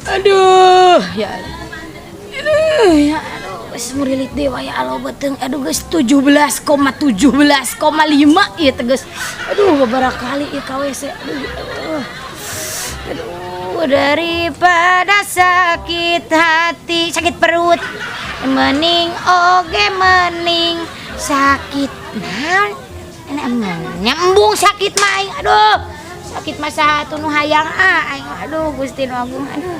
Aduh, ya Allah. Aduh, ya aduh, geus murilit dewa ya Allah beuteung. Aduh, geus 17,17,5 ieu teh geus. Aduh, beberapa kali ieu ka WC. Aduh, aduh. Aduh, daripada sakit hati, sakit perut, mending oge mending sakit naon? Nyambung sakit mah aing. Aduh. Sakit mah saha atuh nu hayang ah aing. Aduh, Gusti nu Agung. Aduh.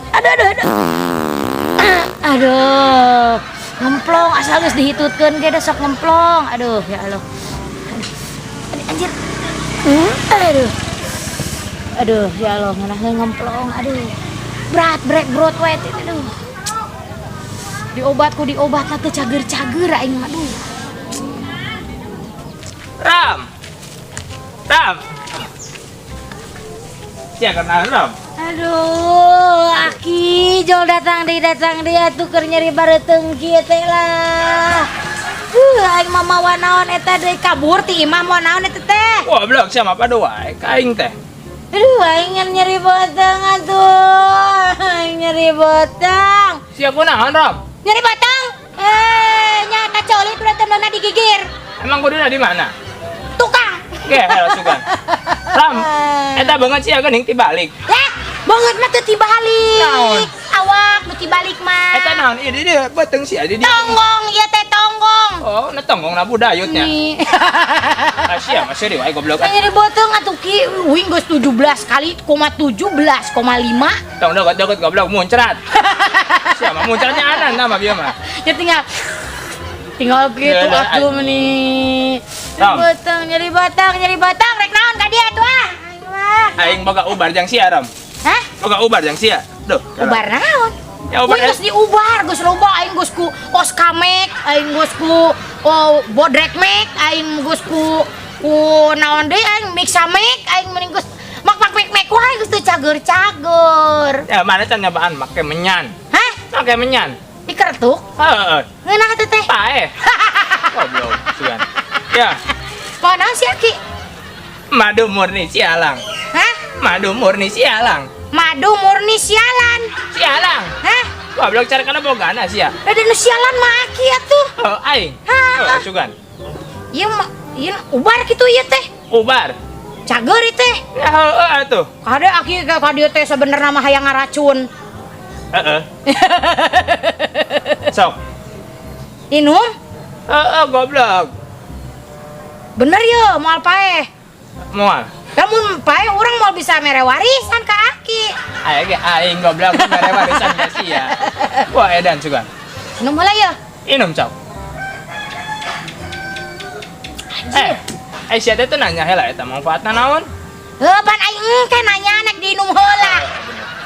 Aduh, aduh, aduh. Aduh. Ngemplong asal geus dihitutkeun ge da sok ngemplong. Aduh, ya Allah. Aduh, anjir. Aduh. Aduh, ya Allah, ngeunaheun ngemplong. Aduh. Berat, brek, brot we aduh. Diobat ku diobat lah teu cager-cager aing mah aduh. Ram. Ram. Sia kenal Ram. Aduh, Aki, jol datang deui atuh keur nyeri bareuteung kieu teh lah. Aing mah mawa naon eta deui kabur ti imah mawa naon eta teh. Goblok sia mah padu wae ka aing teh. Aduh, aing ngan nyeri beuteung atuh. Aing nyeri beuteung. Sia kunaon Ram? Nyeri beuteung? Eh, nya kacoli beuteungna digigir. Emang kuduna di mana? Tukang. Ge, halo sugan. Ram, eta banget sia geuning tibalik. Lah, banget mah teu tibalik. Naon? Awak nu tibalik mah. Eta naon? Ieu di dieu beuteung sia di dieu. Tonggong ieu teh tonggong. Oh, na tonggong na budayutnya. Nih. Ah, sia mah seuri wae goblok. Saya nyeri beuteung atuh Ki, wing geus 17 kali koma 17,5. Tong deket-deket goblok muncrat. Sia mah muncratnya anan nama bieu mah. Ya tinggal tinggal gitu Ya, atuh meni. Ram. Beuteung nyeri beuteung nyeri beuteung rek naon ka dieu atuh ah. Aing mah. Aing boga ubar jang sia Ram. Hah? Boga ubar jang sia. Duh. Ubar naon? Ya ubar Wing geus diubar, geus loba aing geus ku Oskamek, aing geus ku oh, Bodrek mek, aing geus ku naon deui aing Mixamek, aing mending geus mak mak mek mek wae geus teu cager-cager. Ya mana can nyobaan make menyan. Hah? Make menyan. Dikeretuk? Heeh. Ngeunah teh teh. Paeh. Goblok sugan. Ya, Mau naon sih Aki? Madu murni sialang. Hah? Madu murni sialang. Madu murni sialan. Sialang. Hah? Goblok cara kana bogana sia. Ada nu sialan mah Aki atuh. Oh, aing. Hah? Oh, sugan. Ieu mah ieu ubar kitu ieu teh. Ubar. Cager ieu teh. Ya heeh atuh. Kade Aki ka dieu teh sebenarnya mah hayang ngaracun. Heeh. Sok. Minum? Heeh, goblok. Bener ya, moal paeh. Moal. Lamun paeh urang moal bisa mere warisan ka Aki. Aya ge aing goblok mere warisan ka sia. Wah, edan sugan. Minum heula ya. Inum cok. Eh, eh sia teh nanya heula eta manfaatna naon? Heuh, pan aing engke nanya nek diinum heula.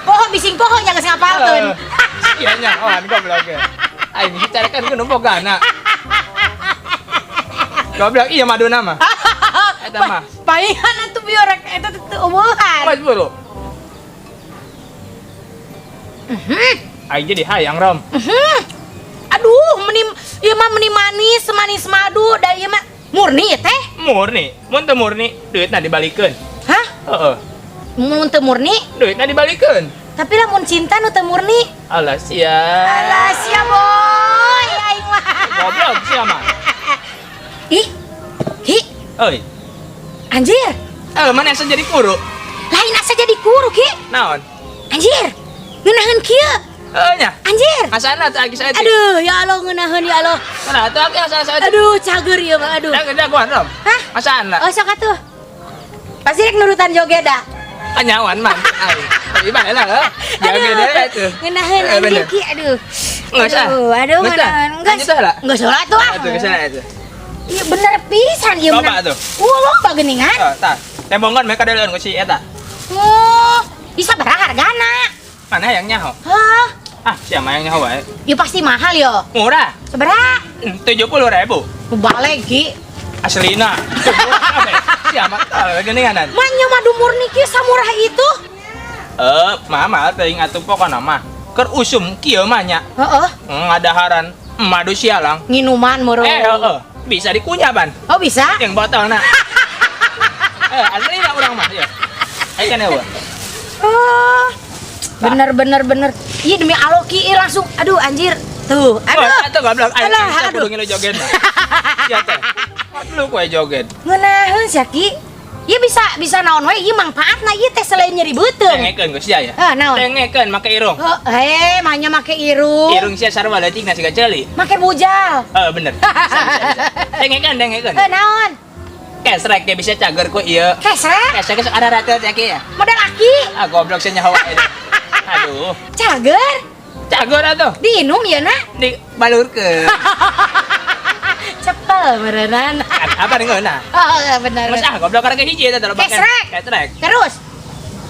Poho bising poho nya geus ngapalkeun. Iya nya, oh goblok ge. Aing dicarikan ku nu bogana. Goblok iya maduna mah. Eta mah. Palingan atuh bieu rek eta teh teu eueuhan. Mas buru. Aing jadi hayang rom. Aduh, meni ieu mah meni manis, manis madu da ieu mah murni teh. Murni, mun teu murni duitna dibalikeun. Hah? Heeh. Mun teu murni? Duitna dibalikeun. Tapi lamun cinta nu teu murni. Alah sia. Alah sia boy, aing mah. Goblok sia mah. Ih. Hi, Euy. Anjir. Eh, mana asa jadi kuru? Lain asa jadi kuru, Ki. Naon? Anjir. Ngeunaheun kieu. Heuh nya. Anjir. Asana teh aki saeutik. Aduh, ya Allah ngeunaheun ya Allah. Mana atuh aki asana saeutik. Aduh, cager ieu mah aduh. Dah jagoan rom. Hah? Asana. Oh, sok atuh. Pasti rek nurutan joget dah. Kanyawan mah. Aing. Tapi bae lah. Jaga deh atuh. Ngeunaheun Eh, anjir bener. Ki, aduh. Nggak usah. Aduh, aduh, Nggak usah. ngeunaheun. Enggak. Lanjut lah. Enggak salah tuh ah. Atuh kesana atuh. Iya bener pisan ieu Loba menang. tuh. Loba geuningan. Oh, tah. Tembongan mereka dari ku si eta. Oh, bisa berapa hargana? Mana yang nyaho? Hah? Ah, siapa yang nyaho wae? Ya pasti mahal yo. Murah. Seberapa? 70.000. Balik Ki. Aslina. Siapa tahu geuninganan. Manya madu murni kieu samurah itu? Eh, mama teuing atuh pokona mah. Keur usum kieu mah nya. Heeh. Ngadaharan madu sialang. Nginuman meureun. Eh, heeh. Bisa dikunyah, Ban. Oh, bisa? Yang botolna. Eh, aslina urang mah ya. Ayo kan ya. Oh. Bener bener bener. Iya demi Allah Ki, ih, langsung aduh anjir. Tuh, aduh. Oh, atuh goblok. Ayo Alah, bisa aduh. kudu ngilu joget mah. Sia teh. Lu kue joget. Ngeunaheun sia Ki. Ieu bisa bisa naon we ieu mangpaatna ieu teh selain nyeri beuteung. Dengekeun geus sia ya. Ah, naon? Dengekeun make irung. Oh, eh, manya make irung. Irung sia sarua leutik nasi ceuli. Make bujal. Eh, bener. Bisa, bisa, bisa. Dengekeun, dengekeun. Eh, naon? Kesrek dia bisa cager ku ieu. Kesrek? Kesrek sok ada ratel teh ya. Modal aki. Ah, goblok sia nyaho wae. Aduh. Cager. Cager atuh. Diinum ya nak? Dibalurkeun. Cepel beneran. Apa ngeunah? Oh, bener. Mas ah goblok karek hiji eta teh Kesrek. Kesrek. Terus,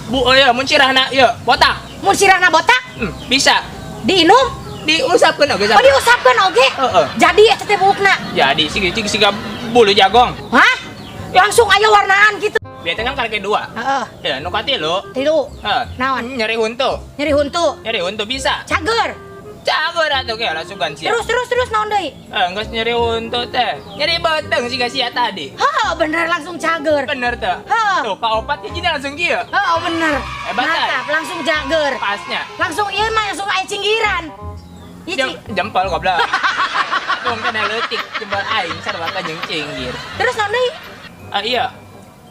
Bu, oh ya, mun sirahna ieu botak. Mun sirahna botak Bisa diinum, diusapkeun oge oh diusapkeun oge. Heeh. Jadi eta teh buukna. Jadi sih siga bulu jagong. Hah? Langsung aya warnaan gitu. Biasanya kan karek dua. Heeh. Ya, nu katilu. Tilu. Heeh. Naon? Nyeri huntu. Nyeri huntu. Nyeri huntu bisa. Cager. Cager atuh ge langsung sia. Terus terus terus naon deui? Eh, geus nyeri huntu teh. Nyeri beuteung siga sia tadi. Heeh, bener langsung cager. Bener teh. Heeh. Tuh, kaopat hijina langsung kieu. Heeh, bener. Hebat, Mantap, langsung cager. Pasnya. Langsung ieu mah langsung aya cinggiran. Ieu Jempol goblok. Tong kena leutik jempol aing sarua ka jeung cinggir. Terus naon deui? Ah, iya.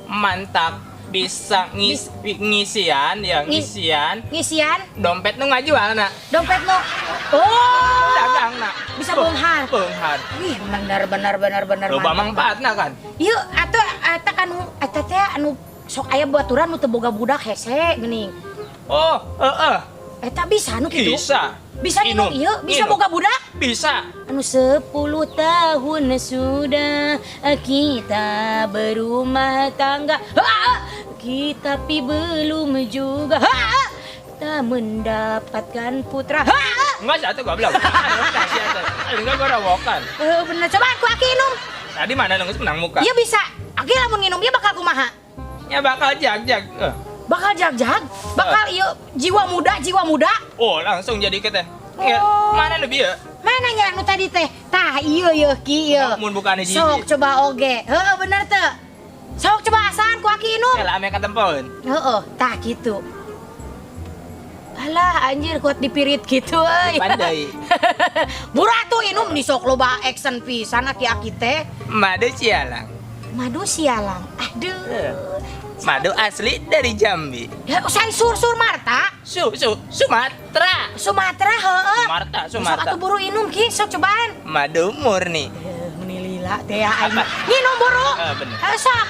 Mantap bisa ngisian ya ngisian Ngisian dompet nu ngajual na dompet nu. Oh. Dagang na. Bisa beunghar. Beunghar. Wih, bener bener bener bener. Loba mantap. manfaatna kan. Ieu atuh eta kan eta teh anu sok aya baturan nu teu boga budak hese geuning. Oh, heeh. Eta bisa nu kitu? Bisa. Bisa minum ieu, bisa Minum. boga budak? Bisa. Anu 10 tahun sudah kita berumah tangga. Ha! Kita pi belum juga ha! Tak mendapatkan putra. Ha! Enggak satu goblok. Aduh, kasih atuh. Aduh, enggak gorowokan. Eh, bener coba aku aki minum. Tadi mana nunggu menang muka? Iya bisa. Aki lamun nginum ieu bakal kumaha? Ya bakal jag-jag. Eh. Bakal jag-jag, bakal ieu jiwa muda, jiwa muda. Oh, langsung jadi kita. Ya, Oh. mana lebih ya? Mana nya anu tadi teh? Tah ieu yeuh ki ieu. Mun bukan hiji. Sok coba oge. Heeh bener teu. Sok coba asaan ku aki inum. Ya lah ame katempoeun. Heeh, tah gitu. Alah anjir kuat dipirit gitu euy. Pandai. Buru atuh inum di sok loba action pisan aki-aki teh. Madu sialang. Madu sialang. Aduh. Eh. Madu asli dari Jambi. Ya, saya sur-sur Marta. Su su Sumatera. Sumatera heeh. Sumarta, Sok Sumarta. atuh buru inum ki, sok cobaan. Madu murni. Eh, meni lila teh ya aing. Apa? Nginum buru. Eh, bener. Eh, sok.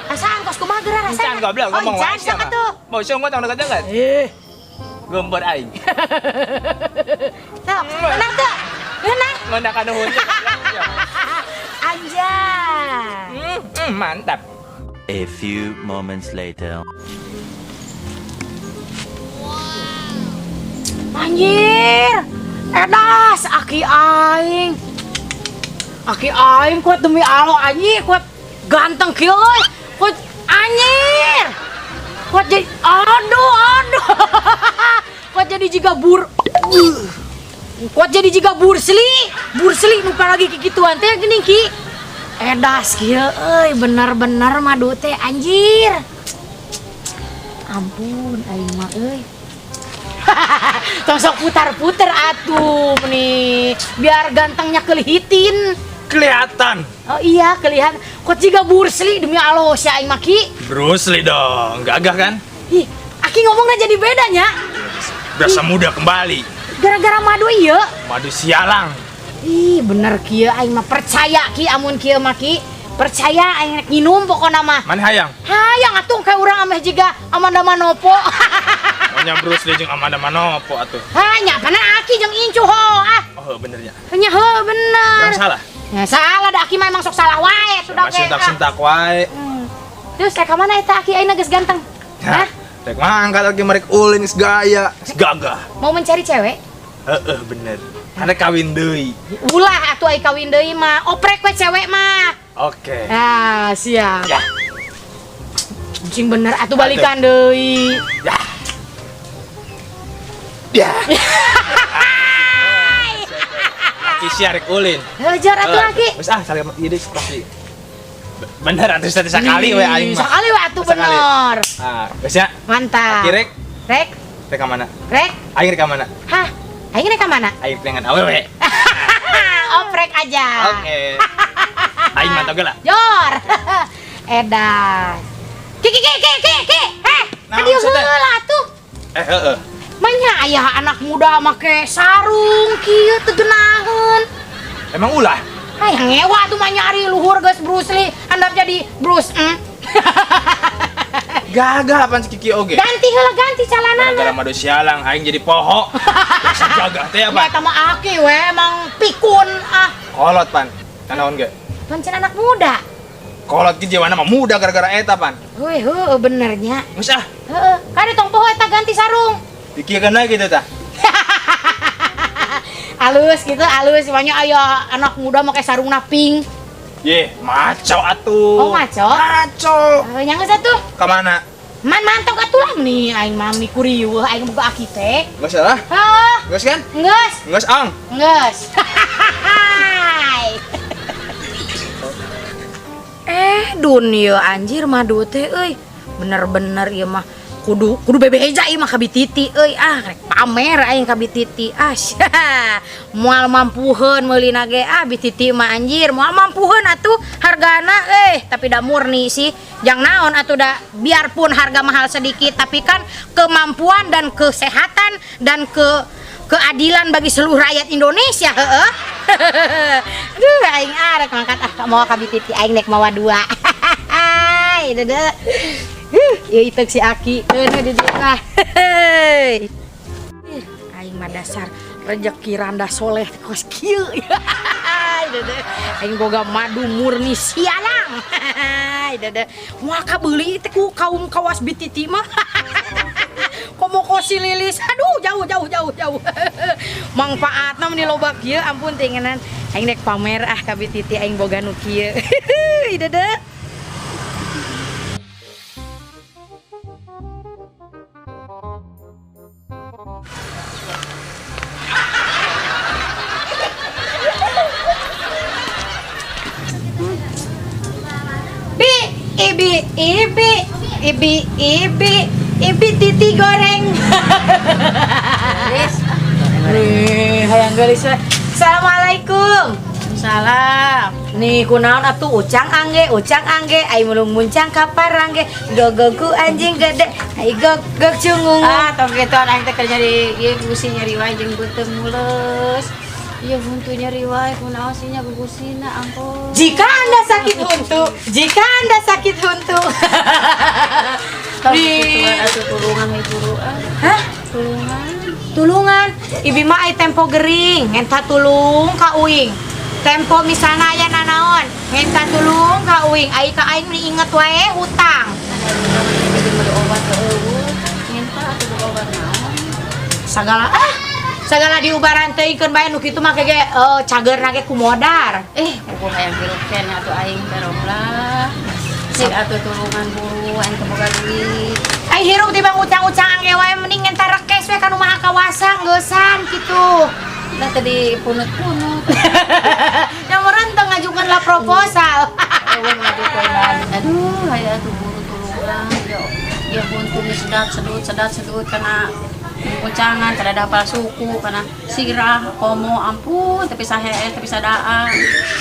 Asaan kos kumaha geura rasana? Encan goblok Oh, ngomong encan wae sok sia mah. atuh. Mau sungguh tong deket-deket. Eh, Gembor aing. sok. Menang teu? Menang. Ngondak anu huntu. Anjay. Mantap. A few moments later. Anjir. Edas aki aing. Aki aing kuat demi Allah anjir kuat ganteng kieu euy. Kuat anjir. Kuat jadi aduh aduh. Kuat jadi jiga bur. Kuat jadi jiga bursli. Bursli nu lagi kikituan teh geuning ki. Edas kieu euy bener-bener madu teh anjir. Ampun aing mah euy. Tong sok putar-putar atuh nih biar gantengnya kelihitin. Kelihatan. Oh iya kelihatan. Kok jiga bursli demi Allah si aing mah ki. Bruce Lee dong, gagah kan? Ih, aki ngomongnya jadi bedanya. Berasa muda kembali. Gara-gara madu iya. Madu sialang. Ih, bener kieu aing mah percaya ki amun kieu mah ki. Percaya aing rek nginum pokona mah. Mana hayang? Hayang atuh kayak urang ameh jiga Amanda Manopo. Maunya Bruce Lee jeung Amanda Manopo atuh. Hanya pana aki jeung incu ho ah. Oh, benernya. Nya heuh bener. Kurang salah. Ya salah dah aki mah emang sok salah wae sudah Masih sentak-sentak wae. Terus rek ka mana eta aki ayeuna geus ganteng? Hah? Rek mangkat lagi merek ulin geus gaya, geus gagah. Mau mencari cewek? Heeh, bener. Ada kawin deui. Ulah atuh ai kawin deui mah. Oprek we cewek mah. Oke. Ah, siap. Ya. Sing bener atuh balikan deui. Ya. Ya. Aki sia rek ulin. Hajar atuh aki. Geus ah, saling ieu deui pasti. Bener atuh sakali we aing mah. Sakali we atuh Sakali. bener. Ah, geus ya. Mantap. Aki rek, Rek, rek ka mana? rek. Aing rek ka mana? Hah? Aing rek ka mana? Aing dengan awewe. Oprek aja. Oke. Aing mantap geula. Jor. Edan. Ki ki ki ki ki ki. Heh, Naon ka dieu sih teh? heula atuh. Eh, heeh. Manya aya anak muda make sarung kieu teu geunaheun. Emang ulah? Hayang ngewa tuh mah nyari luhur geus Bruce Lee, andap jadi Bruce. Gagah apaan si Kiki oge? Ganti heula ganti calanana. Gara-gara madu sialang aing jadi poho. Biasa gagah teh Ya apa? eta mah aki we emang pikun ah. Kolot pan. Kanaon ge? Pancen anak muda. Kolot ge jiwana mah muda gara-gara eta pan. Weh, heueuh benernya. Geus ah, Heeh, kade tong poho eta ganti sarung. dikiekeun lagi gitu tah. Alus gitu, alus banyak aya anak muda make sarungna pink. Ye, maco atuh. Oh, maco? Maco. Heuh, nya geus atuh. Ka mana? Man mantap atuh lah nih aing mah mani kurieuh aing boga aki teh. Geus lah. Heuh, Geus kan? geus. Geus ang. Geus. Dunia anjir madu teh euy. Bener-bener ieu mah kudu kudu bebeja ieu mah ka bititi euy ah rek pamer aing ka bititi ah moal mampuheun meulina ge ah bititi mah anjir moal mampuheun atuh hargana tapi da murni sih jang naon atuh da biarpun harga mahal sedikit tapi kan kemampuan dan kesehatan dan keadilan bagi seluruh rakyat Indonesia heeh. Aduh aing ah rek mangkat ah mawa ka bititi aing nek mawa dua. Hai dede. Ieu iteuk si Aki keun di dieu mah. Aing mah dasar rejeki randa soleh kos kieu. Dede. Aing boga madu murni sialang. Dede. Moal kabeuli teh ku kaum kawas bititi mah. Komo kosi lilis. Aduh jauh jauh jauh jauh. Mangfaatna meni loba kieu ampun tingenan. Aing nek pamer ah ka bititi aing boga nu kieu. Dede. Bi, ibi, ibi, ibi, ibi, ibi titi goreng. Nih, hayang geulis we. Assalamualaikum. Salam. Nih kunaon atuh ucang angge, ai mulung muncang ka parangge, gogoku anjing gede, ai gog gog cungung. Ah, tong gituan aing teh keur nyari ieu gusi nyari wae jeung beuteung muleus. Ieu huntu nyari wae kunaon sih nya gugusina ampun. Jika Anda sakit huntu, jika Anda sakit huntu. Tong Nih. gituan atuh tulungan we guru ah. Hah? Tulungan. Tulungan, ibi mah ai tempo gering, ngenta tulung ka uing. Tempo misalna aya nanaon, ngenta tulung ka uing, ai ka aing meni inget wae hutang. Jadi meuli obat eueuh, ngenta atuh boga obat naon. Sagala ah, sagala diubaran teuingkeun bae nu kitu mah ge cageurna ge kumodar. Kuku hayang hirup keneh atuh aing teh lah. Sik atuh tulungan buru aing teu boga duit. Ai hirup tibang ucang-ucang angge wae mending ngenta rekes we ka nu maha kawasa ngeusan kitu. Lah tadi punut-punut. Nyamuran teu ngajukeun lah proposal. Eueuh ngajukeun. Aduh, hayang atuh buru tulungan. Yo, ya huntu geus sedat sedut sedat sedut kana ucangan kada dapal suku kana sirah komo ampun tapi saheeh tapi sadaan.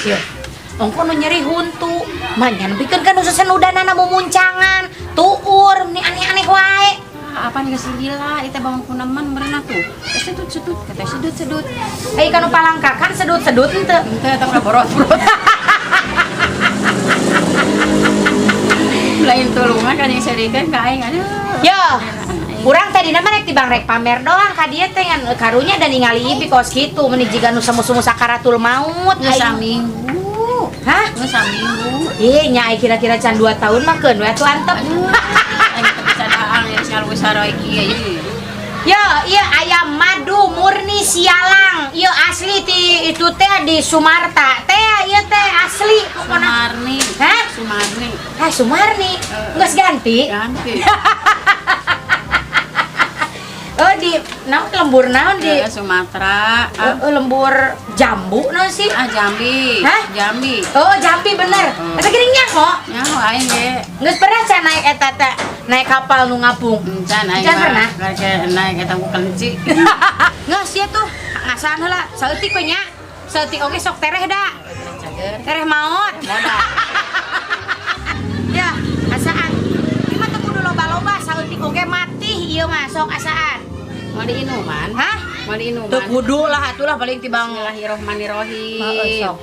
Yo. Ongko nu nyeri huntu, mah nya nepikeun ka nu sasenudanana mumuncangan, tuur meni aneh-aneh wae. Ah, apaan geus gila, ieu teh bangun kuneman meureunna tuh. Sedut-sedut, kata sedut-sedut. Ai kanu palangkakan sedut-sedut henteu. Henteu eta mah borot-borot. Lain tulungan kan yang serikeun ka aing aduh. Yo. Urang tadi nama rek tibang rek pamer doang ka dieu teh ngan karunya dan ningali ibi kos kitu meni jiga nu semu-semu sakaratul maut. Geus saminggu. Hah? Geus saminggu. Ih, nya ai kira-kira can 2 tahun mah keun we atuh antep. Aduh, aing teh bisa daang ya selalu saroy kieu ieu. Yo, iya ayam madu murni sialang. Iya asli ti itu teh di Sumarta. Teh ieu teh asli pokona. Sumarni. Hah? Sumarni. Hah, Sumarni. Geus ganti? Ganti. Oh, di naon lembur naon di Sumatera. Ah, Oh, lembur jambu naon sih? Ah, Jambi. Hah? Jambi. Oh, Jambi bener. Heeh. Eta geuning nyaho. Nyaho aing ge. Geus pernah can naik eta teh naik kapal nu ngapung? Encan aing. Encan mah. pernah? Karek naik eta ku kelinci. Geus ya tuh, ngasaan heula. Saeutik we nya. Saeutik oge sok tereh da. Cager. Tereh maot. Modal. Ya, asaan. Ieu mah teu kudu loba-loba, saeutik oge matih ieu mah sok asaan. Mau diinuman? Hah? Mau diinuman? Teu kudu lah atulah paling tibang. Bismillahirrahmanirrahim. Heeh, sok.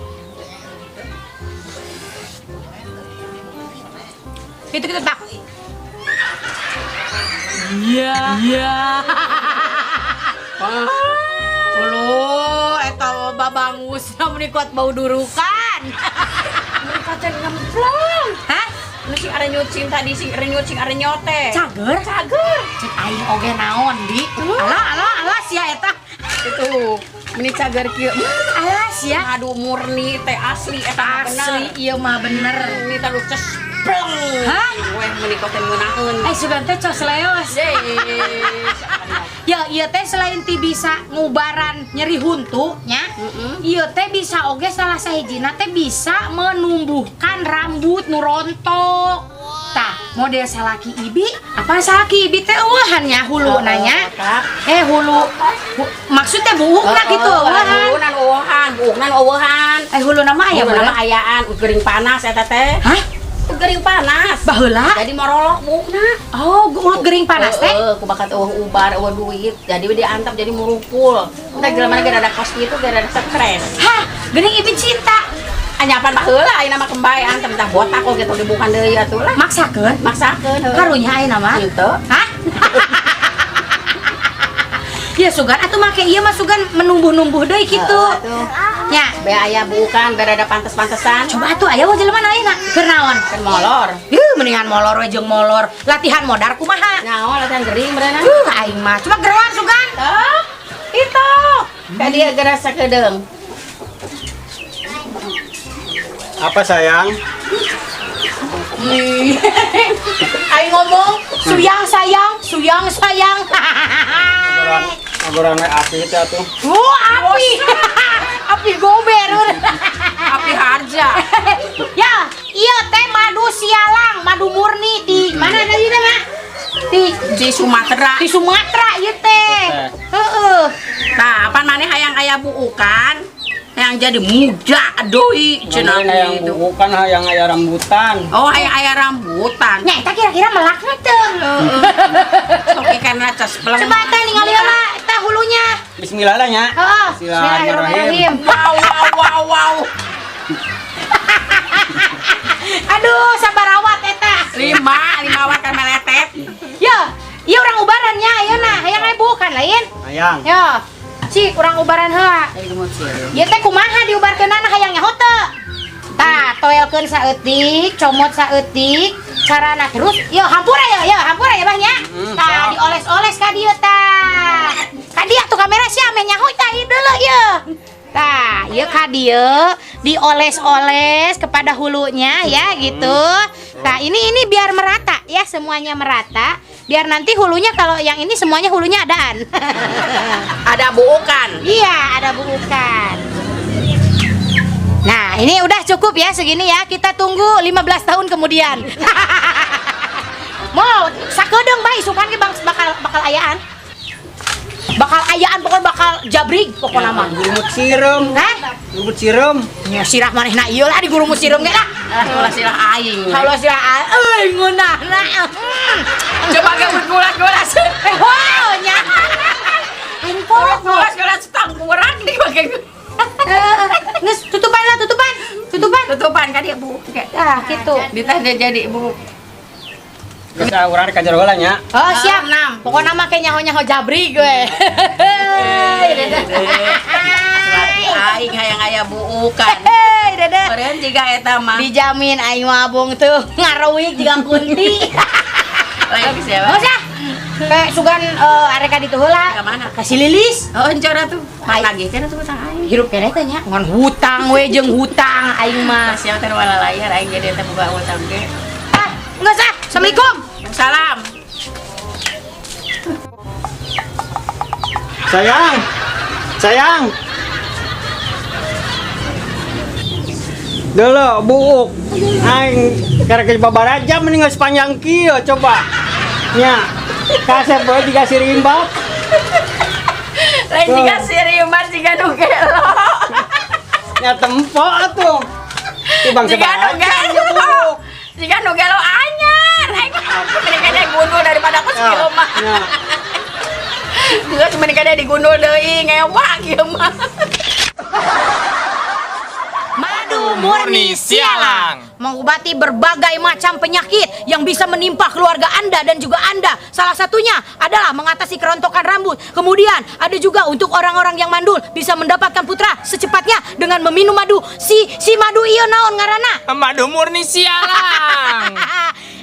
Itu kita tak. Iya. Iya. Ulu, eta babangus meni kuat bau durukan. Mereka teh ngemplong. Hah? Nu sing arenyut sing tadi sing arenyut sing arenyote. Cager? Cager. Cek aing oge naon di. Alah, alah, alah sia eta. Itu meni cager kieu. Alah sia. Aduh murni teh asli eta mah bener. Asli ieu mah bener. Ini taruh cespleng. Hah? Weh meni kote ngeunaheun. Eh sugan teh cos leos. Ya, ieu teh selain ti bisa ngubaran nyeri huntu nya. Ieu teh bisa oge salah sahijina teh bisa menumbuhkan rambut nu rontok. Tah, model salaki ibi, apa salaki ibi teh eueuhan nya hulu nanya. Hulu maksudnya buukna gitu eueuhan. Huluna eueuhan, buukna eueuhan. Hulu nama aya Huluna meureun? mah ayaan gering panas eta teh. Hah? Gering panas. Baheula? Jadi morolok buukna. Oh, ulut gering panas teh? Heeh, ku bakat eueuh ubar, eueuh duit. Jadi diantep jadi murupul. Entah jelema ge rada kos kitu ge rada stres. Hah, geuning ibi cinta. Anyapan baheula ayeuna mah kembali antem tah botak kok gitu dibukan deui atuh lah. Maksakeun? Maksakeun heuh. Karunya ayeuna mah. Henteu. Hah? Ya sugan atuh make ieu mah sugan menumbuh-numbuh deui kitu. Heeh, atuh. Nya. Be aya bukan, be rada pantes-pantesan. Coba atuh aya jelema ayeuna. Keur naon? Keur molor. Yuh, mendingan molor we jeung molor. Latihan modar kumaha? Nyaho latihan gering beureunan. Aing mah coba geroan sugan. Tah. Itu. Ka dia geura sakedeung. Apa sayang? Aing ngomong suyang sayang, suyang sayang. Ngobrol we api teh atuh. Oh, api. Api gober. Api harja. Ya, ieu teh madu sialang, madu murni di mana tadi teh, Mak? Di Sumatera. Di Sumatera ieu teh. Heeh. Tah, apa maneh hayang aya buukan? Yang jadi muda doi cenah Hayang gitu. buukan hayang aya rambutan. Oh, hayang aya rambutan. Nya eta kira-kira melak teu? Sok ikan cespleng. Coba teh ningali heula eta hulunya. Bismillah lah nya. Heeh. Bismillahirrahmanirrahim. Wow wow wow wow. Aduh, sabarawat eta. Lima wat kan meletet. Ya, ieu urang ubaran nya ayeuna, hayang aya bukan lain. Hayang. Ya. Cik, urang ubaran heula. Ieu teh kumaha diubarkeunana hayang nyaho teu? Tah, toelkeun saeutik, comot saeutik, carana terus yo hampura yo, yo hampura ya bah nya. Tah, dioles-oles ka dieu tah. Ka dieu tuh kamera sia meh nyaho tah ieu deuleu ieu. Tah, ieu ka dieu dioles-oles kepada hulunya ya gitu. Tah, ini biar merata ya, semuanya merata. Biar nanti hulunya kalau yang ini semuanya hulunya adaan. Ada buukan. Iya, ada buukan. Nah, ini udah cukup ya segini ya. Kita tunggu 15 tahun kemudian. Mau sakedeung bae isukan ge bakal ayaan. Bakal ayaan pokoknya bakal jabrig pokoknya mah. Gurumut sireum. Hah? Gurumut sireum. Nya sirah manehna ieu lah digurumut sireum ge lah. Alah, ulah sirah aing. Kalau sirah aing euy ngeunahna. Coba ge gulas-gulas. Wow nya. Aing poho. Gulas-gulas tangkurang di bagian. Geus tutupan lah, tutupan. Tutupan. Tutupan ka dia Bu. Ah, gitu. Ditah jadi Bu. Geus ah urang rek kajar heula nya. Oh, siap. Enam. Pokoknya mah kayak nyaho-nyaho jabri gue. Aing hayang aya buukan. Hei, dedeh. Meureun jiga eta mah. Dijamin aing mah abung tuh ngaruik jiga kunti. Lain siapa? Nggak usah. Kayak sugan arek ka ditu heula. Ka mana? Ka si Lilis. Oh, encor atuh. Lagi kan atuh utang aing. Hirup keneh teh nya. Ngan hutang we jeung hutang aing mah. Siapa teh layar aing jadi teh boga utang ge. Ah, enggak sah. Assalamualaikum. Salam. Sayang. Sayang. Dulu buuk aing karek ke babaraja mending geus panjang kieu coba. Nya. Kasep bae dikasih rimbat. Lain dikasih rimbat jiga nu gelo. Nya tempo atuh. Itu bangsa Jiga nu gelo. Jiga nu gelo anyar. Aing mending kade gundul daripada aku kieu mah. Nya. Geus mending kade digundul deui ngewa kieu mah. Madu murni sialang mengobati berbagai macam penyakit yang bisa menimpa keluarga Anda dan juga Anda. Salah satunya adalah mengatasi kerontokan rambut. Kemudian ada juga untuk orang-orang yang mandul bisa mendapatkan putra secepatnya dengan meminum madu. Si si madu ieu naon ngaranna? Madu murni sialang.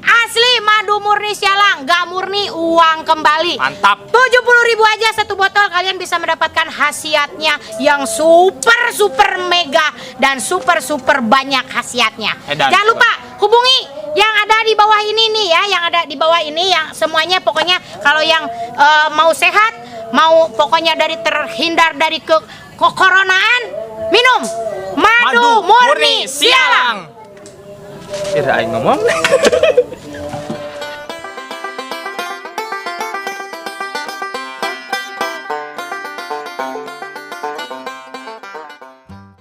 Asli madu murni sialang, gak murni uang kembali. Mantap. 70.000 aja satu botol kalian bisa mendapatkan khasiatnya yang super super mega dan super super banyak khasiatnya. Edan. Jangan lupa hubungi yang ada di bawah ini nih ya, yang ada di bawah ini yang semuanya pokoknya kalau yang mau sehat, mau pokoknya dari terhindar dari ke koronaan, minum madu murni sialang. Kira aing ngomong.